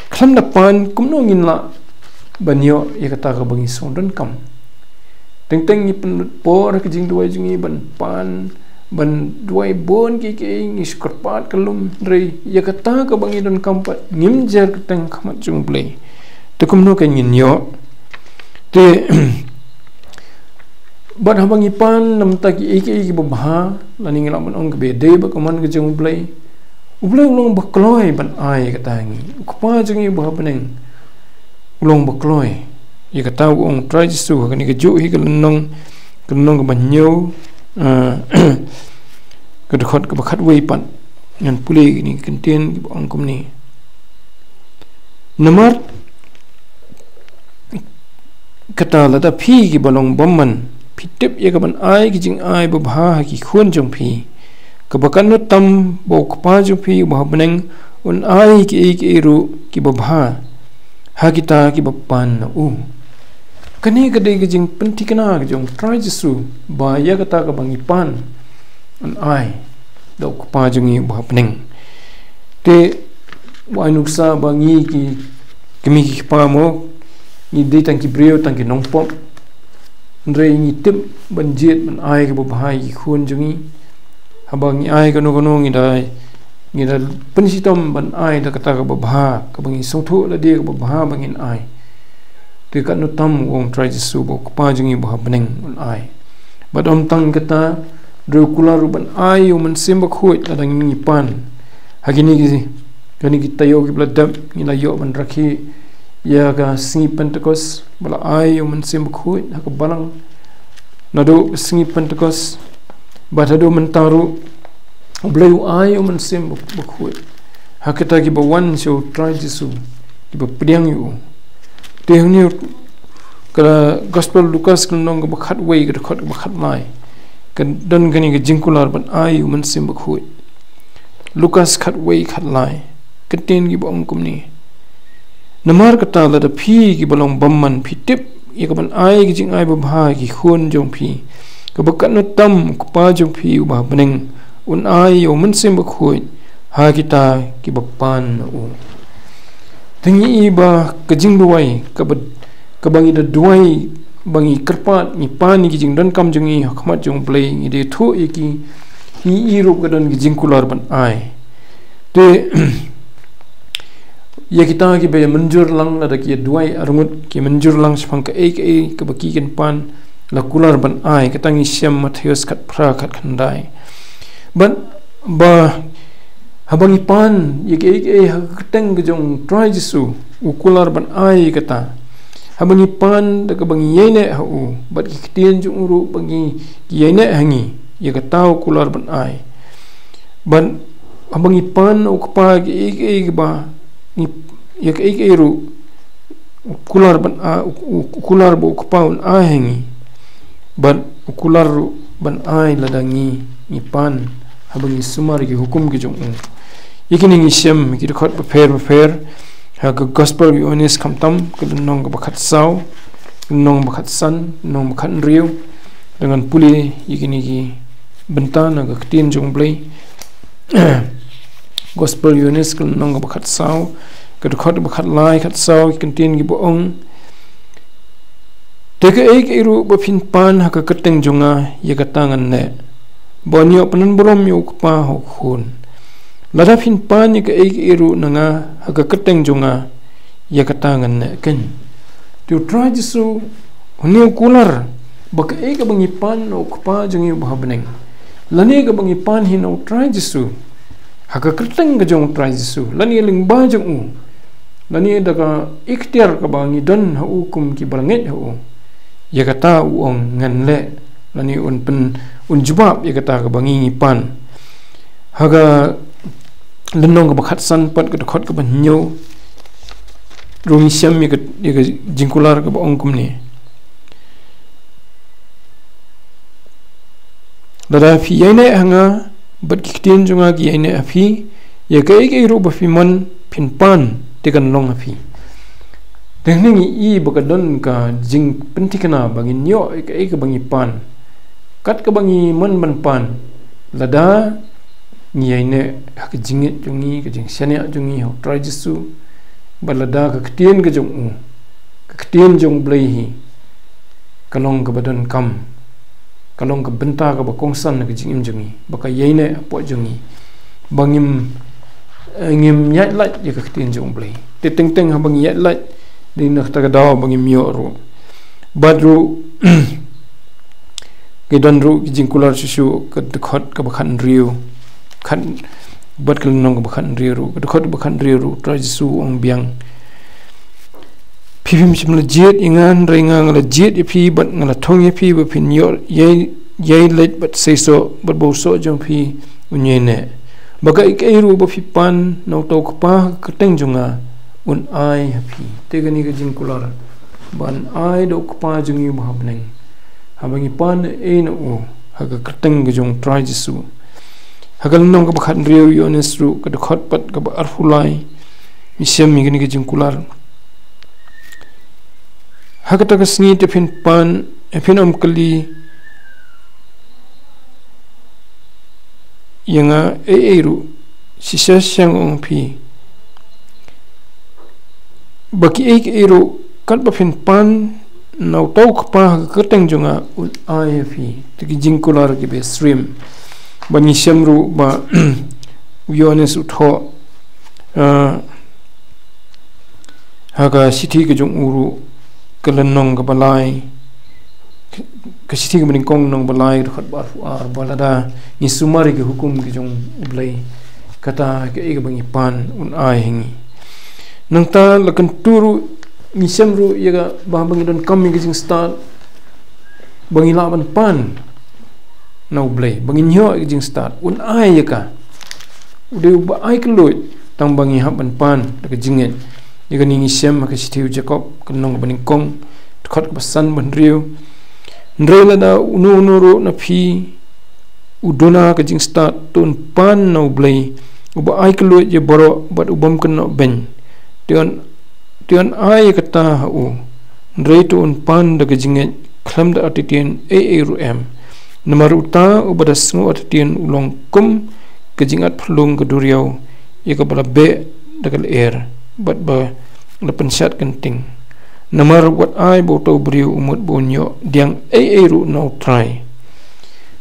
Khlem da pan kumno ngin lah ban ïoh ïa kata kaba ngi sngewdonkam? Teng teng ngi pynlut por ha ka jingduwai jong ngi ban pan, ban duwai bun kiei kiei, ngi shu kyrpad ka lum, hynrei ïa kata kaba ngi donkam pat ngim jer kyrteng ha khmat jong U Blei, te kumno kan ngin ïoh? Te bad haba ngi pan na ka bynta kiei kiei kiba bha, lane ngi lah ban ong kaba dei bad ka mon ka jong U Blei, U Blei u long ba kloi ban ai ïa kata ha ngi. U Kpa jong ngi uba ha bneng u long ba kloi. Ïa kata u ong U Trai Jisu ha kane kajuh hi ka lynnong, ka lynnong kaba hynñiew, eh, ka dkhot kaba khatwei pat. Ngan pule kine ki kyntien kiba ong kumne. Namar kata, lada phi kiba long bymman phi tip ïa kaban ai ki jingai babha ha ki khun jong phi, kaba katno tam ba U Kpa jong phi uba ha bneng un ai kiei kiei ruh kiba bha ha kita kiba pan na u. Kane ka dei ka jingpynthikna ka jong U Trai Jisu, ba ïa kata kaba ngi pan yn ai da U Kpa jong ngi uba ha bneng. Te u ai nuksa ba ngi ki kmie ki kpa mo, ngi dei tang ki briew, tang ki nongpop. Hynrei ngi tip ban jied ban ai kaba bha ïa ki khun jong ngi. Haba ngi ai kano kano ngi da, ngi da pynshitom ban ai da kata kaba bha, kaba ngi sngewthuh lade kaba bha ba ngin ai. Te katno tam u ong U Trai Jisu ba U Kpa jong ngi uba ha bneng un ai. Bad ym tang kata, hynrei u kular ruh ban ai ïa U Mynsiem Bakhuid lada ngi pan. Ha kine ki, kine ki taïew kiba la dep ngi la ïoh ban rakhe ïa ka sngi Pentekost, ba la ai ïa u Mynsiem Bakhuid ha ka balang. Naduh ka sngi Pentekost bad haduh mynta ruh, U Blei u ai ïa u Mynsiem Bakhuid ha kita kiba wan sha u Trai Jisu, kiba pdiang ïa u. Te hangne ka Gospel Lukas ka lynnong kaba khatwei, ka dkhot kaba khatlai, ka don kane ka jingkular ban ai ïa u Mynsiem Bakhuid. Lukas khatwei khatlai, ka ktien kiba ong kumne: Namar kata, lada phi kiba long bymman phi tip ïa ka ban ai ka jingai babha ha ki khun jong phi, kaba katno tam u Kpa jong phi uba ha bneng un ai ïa u Mynsiem Bakhuid ha kita kiba pan na u. Te ngi i ba ka jingduwai kaba, kaba ngi da duwai, ba ngi kyrpad, ngi pan ïa ki jingdonkam jong ngi ha khmat jong U Blei, ngi da ïathuh ïa ki, ngi i ruh ka don ki jingkular ban ai. Te ïa kita kiba ïa mynjur lang, lada ki ïa duwai arngut, ki mynjur lang shaphang kaei kaei kaba ki kin pan, la kular ban ai. Kata ngi shem Mathaios khatphra khatkhyndai. Bad ba haba ngi pan ïa kaei kaei ha ka kyrteng ka jong u Trai Jisu, u kular ban ai ïa kata. Haba ngi pan da kaba ngi ïaineh ha u, bad ki ktien jong u ruh ba ngi, ki ïaineh ha ngi, ïa kata u kular ban ai. Bad haba ngi pan u Kpa ïa kaei kaei kaba ngi, ïa kaei kaei ruh, u kular ban a-, u, u, u kular ba u Kpa un ai ha ngi. Bad u kular ruh ban ai lada ngi, ngi pan, haba ngi sumar ïa ki hukum ki jong u. Ïa kine ngi shem ki dkhot bapher bapher ha ka Gospel u Ïoannis, khamtam ka lynnong kaba khatsaw, lynnong ba khatsan, lynnong ba khathynriew. Te ngan pule ïa kine ki bynta na ka ktien jong U Blei. Gospel Ïoannis ka lynnong kaba khatsaw, ka dkhot kaba khatlai, khatsaw, ki ktien kiba ong: Te kaei kaei ruh ba phin pan ha ka kyrteng jong nga, ïa kata ngan leh, ba yn ïoh pynlong burom ïa u Kpa ha u Khun. Lada phin pan ïa kaei kaei ruh na nga ha ka kyrteng jong nga, ïa kata ngan leh kein. Te u Trai Jisu, une u kular ba kaei kaba ngi pan na u Kpa jong ngi uba ha bneng, lane kaba ngi pan hi na u Trai Jisu, ha ka kyrteng ka jong u Trai Jisu, lane lyngba jong u, lane da ka iktiar kaba ngi don ha u kum kiba la ngeit ha u, ïa kata u ong ngan leh, lane un pyn, un jubab ïa kata kaba ngi, ngi pan. Ha ka lynnong kaba khatsan pat, ka dkhot kaba hynñiew, ruh ngi shem ïa ka, ïa ka jingkular kaba ong kumne: Lada phi ïaineh ha nga, bad ki ktien jong nga ki ïaineh ha phi, ïa kaei kaei ruh ba phi mon phin pan, te kan long ha phi. Te hangne ngi i ba ka don ka jingpynthikna ba ngin ïoh ïa kaei kaba ngi pan, kat kaba ngi mon ban pan, lada ngi ïaineh ha ka jingngeit jong ngi, ka jingshaniah jong ngi ha u Trai Jisu, bad lada ka ktien ka jong u, ka ktien jong U Blei hi, ka long kaba donkam, ka long ka bynta kaba kongsan na ka jingim jong ngi, ba ka ïaineh hapoh jong ngi, ba ngim, eh, ngim ïaid lait ïa ka ktien jong U Blei. Te teng teng haba ngi ïaid lait, dei na kata ka daw ba ngim ïoh ruh. Bad ruh, ki don ruh ki jingkular shuh shuh, ka dkhot kaba khathynriew, khat, bad ka lynnong kaba khathynriew ruh, ka dkhot kaba khathynriew ruh, u Trai Jisu u ong biang: Phi phim shym la jied ïa nga, hynrei nga, nga la jied ïa phi, bad nga la thung ïa phi ba phin ïoh ïai, ïai leit bad seisoh, bad ba u soh jong phi un ïaineh. Ba kaei kaei ruh ba phi pan na uta u Kpa ha ka kyrteng jong nga, un ai ha phi. Te kane ka jingkular ban ai da u Kpa jong ngi uba ha bneng, haba ngi pan ei na u ha ka kyrteng ka jong u Trai Jisu. Ha ka lynnong kaba khathynriew u Ïoannis ruh, ka dkhot pat kaba arphew lai, ngi shem ïa kane ka jingkular: Ha kata ka sngi te phin pan, phin ym kylli ïa nga ei ei ruh. Shisha shisha nga ong ïa phi, ba kiei kiei ruh katba phin pan na uta u Kpa ha ka kyrteng jong nga, un ai ha phi. Te ki jingkular kiba syriem. Ba ngi shem ruh ba u Ïoannis u thoh, ah, ha ka shithi ka jong u ruh, ka lynnong kaba lai, ka shithi kaba nyngkong, lynnong ba lai, dkhot ba arphew ar, ba lada ngi sumar ïa ki hukum ki jong U Blei, kata kaei kaba ngi pan un ai ha ngi. Nangta la kyntu ruh Ngi shem ruh ïa ka ba, ba ngi donkam ïa ka jingstad, ba ngi lah ban pan na U Blei, ba ngin ïoh ïa ka jingstad, un ai ïa ka. U dei uba ai kylluid, tang ba ngi hap ban pan da ka jingngeit. Ïa kane ngi shem ha ka shithi u Jakob, ka lynnong kaba nyngkong, dkhot kaba san bad hynriew. Hynrei lada uno uno ruh na phi u duna ka jingstad, to un pan na U Blei, uba ai kylluid ïa baroh bad u bym kynnoh beiñ. Te un, te un ai ïa kata ha u. Hynrei to un pan da ka jingngeit, khlem da artatien ei ei ruh em. Namar uta uba da sngew artatien u long kum ka jingat phyllung ka duriaw, ïa kaba la beh da ka lyer, bad ba la pynshad kynting. Namar wat ai ba uta u briew u mut ba un ïoh diang ei ei ruh na U Trai.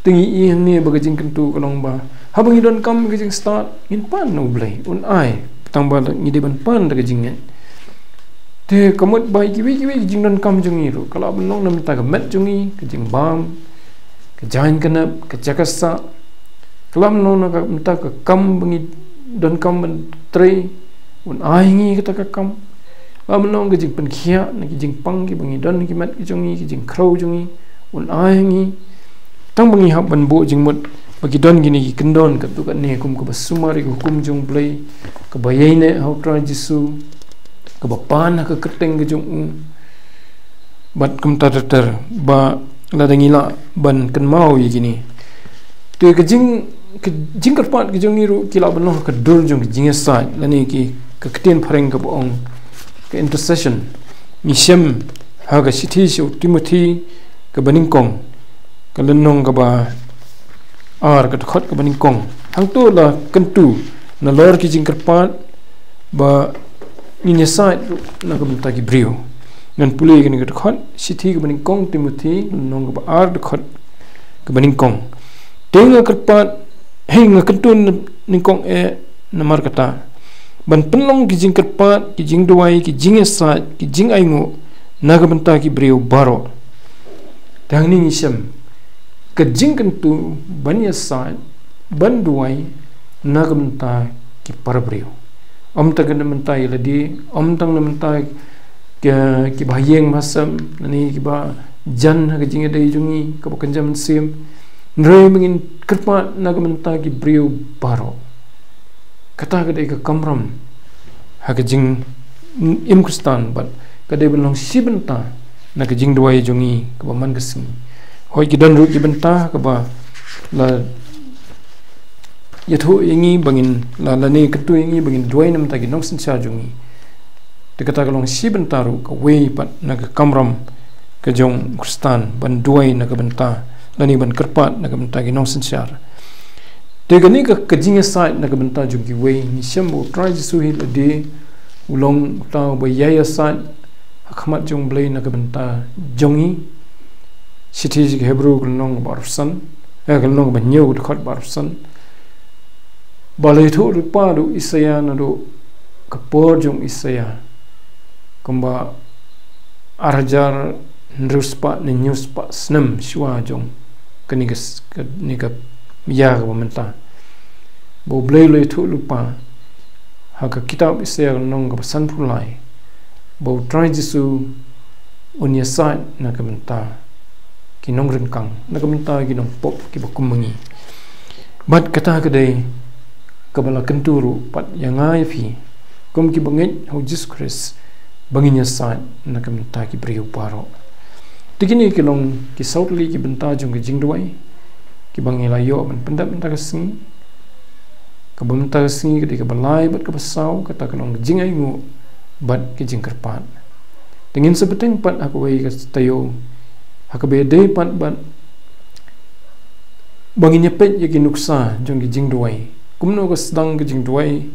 Te ngi ïohi hangne ba ka jingkyntu ka long ba, haba ngi donkam ka jingstad, ngin pan na U Blei, un ai, tang ba ngi dei ban pan da ka jingngeit. Te ka mut ba ïa kiwei kiwei ki jingdonkam jong ngi ruh, ka lah ban long na ka bynta ka met jong ngi, ka jingbam, ka jaiñ ka nep, ka jaka sah, ka lah ban long na ka bynta ka kam ba ngi donkam ban trei, un ai ha ngi kata ka kam. Ka lah ban long ka jingpynkhiah na ki jingpang kiba ngi don ha ki met ki jong ngi, ki jingkhrew jong ngi, un ai ha ngi. Tang ba ngi hap ban buh jingmut ba ki don kine ki kyndon katto katne kum kaba sumar ïa ka hukum jong U Blei, kaba ïaineh ha U Trai Jisu, kaba pan ha ka kyrteng ka jong u. Bad kumta ter ter, ba lada ngi lah ban kynmaw ïa kine, te ka jing, ka jingkyrpad ka jong ngi ruh ki lah ban long ha ka dur jong ka jingïasaid, lane ki, ka ktien phareng kaba ong ka intercession. Ngi shem ha ka shithi sha u Timothi kaba nyngkong, ka lynnong kaba ar, ka dkhot kaba nyngkong. Hangto la kyntu nalor ki jingkyrpad ba ngin ïasaid ruh na ka bynta ki briew. Ngan pule ïa kane ka dkhot, shithi kaba nyngkong Timothi, lynnong kaba ar, dkhot kaba nyngkong. Te nga kyrpad, hei, nga kyntu nyngkong eh namar kata, ban pynlong ki jingkyrpad, ki jingduwai, ki jingïasaid, ki jingainguh na ka bynta ki briew baroh. Te hangne ngi shem ka jingkyntu ban ïasaid, ban duwai na ka bynta ki para briew. Ym tang na ka bynta ïa lade, ym tang na ka bynta ki, kiba ha ïing ha sem, lane kiba jan ha ka jingïadei jong ngi kaba kynja mynsiem. Hynrei ba ngin kyrpad na ka bynta ki briew baroh. Kata ka dei ka kamram ha ka jingim Khristan, bad ka dei ban long shi bynta na ka jingduwai jong ngi kaba man ka sngi. Hooid, ki don ruh ki bynta kaba la ïathuh ïa ngi ba ngin, la, lane kyntu ïa ngi ba ngin duwai na ka bynta ki nongsynshar jong ngi. Te kata ka long shi bynta ruh kawei pat na ka kamram ka jong u Khristan, ban duwai na ka bynta, lane ban kyrpad na ka bynta ki nongsynshar. Te kane ka, ka jingïasaid na ka bynta jong kiwei, ngi shem ba U Trai Jisu hi lade u long uta uba ïai ïasaid ha khmat jong U Blei na ka bynta jong ngi. Shithi sha ki Hebru ka lynnong kaba arphew san, eh, ka lynnong kaba hynñiew, ka dkhot ba arphew san, ba la ïathuh lypa da u Isaïah naduh ka por jong u Isaïah, kumba ar hajar hynriew spah ne hynñiew spah snem shuwa jong kane ka s-, kane ka ïa kaba mynta, ba U Blei u la ïathuh lypa ha ka kitab Isaïah ka lynnong kaba sanphew lai, ba U Trai Jisu un ïasaid na ka bynta ki nongryngkang, na ka bynta ki nongpop kiba kum ma ngi. Bad kata ka dei kaba la kyntu ruh pat ïa nga ïa phi, kum kiba ngeit ha U Jisu Khrist, ba ngin ïasaid na ka bynta ki briew baroh. Te kine ki long ki saw tylli ki bynta jong ka jingduwai kiba ngi la ïoh ban pyndep mynta ka sngi. Kaba mynta ka sngi ka dei kaba lai bad kaba saw, kata ka long ka jingainguh bad ka jingkyrpad. Te ngin sa bteng pat ha kawei ka taïew, ha kaba ïadei pat bad ba ngin ïa peit ïa ki nuksa jong ki jingduwai. Kumno ka sdang ka jingduwai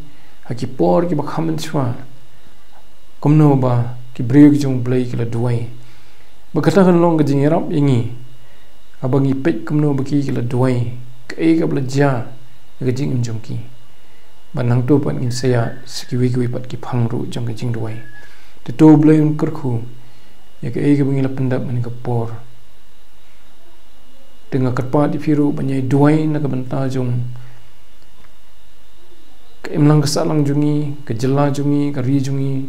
ha ki por kiba kham mynshuwa. Kumno ba ki briew ki jong U Blei ki la duwai. Ba kata kan long ka jingïarap ïa ngi haba ngi peit kumno ba ki, ki la duwai, kaei kaba la jia ïa ka jingim jong ki. Bad nangta pat ngin sa ïa sha kiwei kiwei pat ki phang ruh jong ka jingduwai. Te to U Blei un kyrkhu ïa kaei kaba ngi la pyndep mynne ka por. Te nga kyrpad ïa phi ruh ban ïai duwai na ka bynta jong ka imlang ka sahlang jong ngi, ka jylla jong ngi, ka ri jong ngi,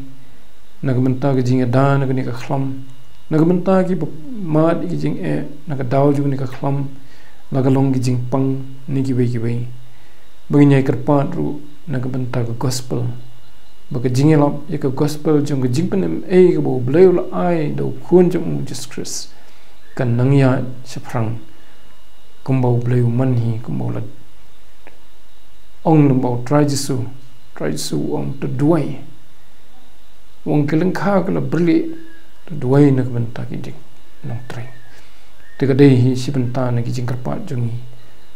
na ka bynta ka jingïada na kane ka khlam, na ka bynta kiba mad ïa ka jingeh na ka daw jong kane ka khlam, la ka long ka jingpang ne kiwei kiwei. Ba ngin ïai kyrpad ruh na ka bynta ka gospel, ba ka jingïalap ïa ka gospel jong ka jingpynim ei kaba U Blei u la ai da U Khun jong u Jisu Khrist kan nang ïaid shaphrang, kumba U Blei u man hi, kumba u la ong lyngba U Trai Jisu. U Trai Jisu u ong, "To duwai." U ong, "Ka lyngkha ka la byrlih, to duwai na ka bynta ki jingnongtrei." Te ka dei hi shi bynta na ki jingkyrpad jong ngi,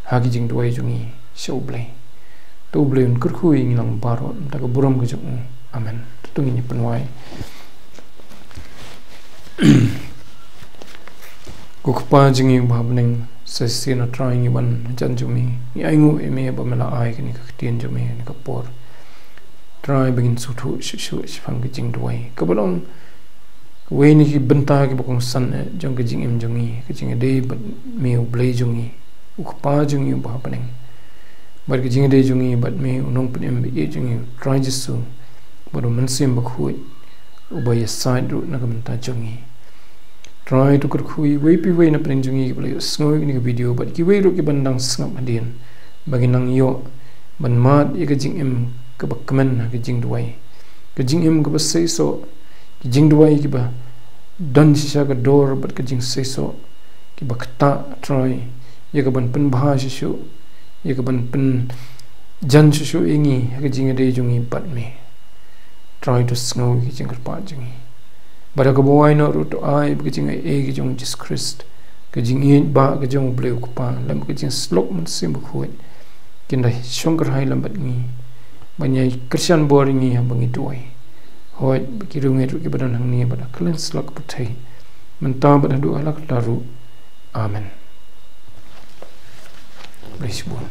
ha ki jingduwai jong ngi sha U Blei. To U Blei un kyrkhu ïa ngi lang baroh, mynta ka burom ka jong u. Amen. To ngin ïa pynwai. Ko Kpa jong ngi uba ha bneng, sa shisien, Trai, ngi wan hajan jong me, ngi ainguh ïa me ba me la ai kane ka ktien jong me, kane ka por, Trai, ba ngin sngewthuh shuh shuh shaphang ka jingduwai, kaba long kawei na ki bynta kiba kongsan, eh, jong ka jingim jong ngi, ka jingïadei bad me U Blei jong ngi, U Kpa jong ngi uba ha bneng. Bad ka jingïadei jong ngi bad me U Nongpynim ba ïeit jong ngi, U Trai Jisu, bad U Mynsiem Bakhuid uba ïasaid ruh na ka bynta jong ngi. Trai, to kyrkhu ïa iwei pa iwei na pdeng jong ngi kiba la ïohsngew ïa kane ka video, bad kiwei ruh kiban dang sngap hadien, ba ngin nang ïoh ban mad ïa ka jingim kaba kmen ha ka jingduwai, ka jingim kaba seisoh, ka jingduwai kiba don shisha ka dor bad ka jingseisoh, kiba ktah, Trai, ïa kaban pynbha shuh shuh, ïa kaban pynjan shuh shuh ïa ngi ha ka jingïadei jong ngi bad me. Trai, to sngew ïa ka jingkyrpad jong ngi. Bad ha kaba wai noh ruh, to ai ba ka jingaiei ka jong U Jisu Khrist, ka jingïeit ba ka jong U Blei U Kpa, lem bad ka jingïasyllok Mynsiem Bakhuid, kin da shong kyrhai lem bad ngi, ban ïai kyrshan bor ïa ngi haba ngi duwai. Hooid, bad ki riewngeit ruh kiba don hangne, bad ha khlem slak pyrthei, mynta bad haduh katta ruh. Amen. Khublei shibun.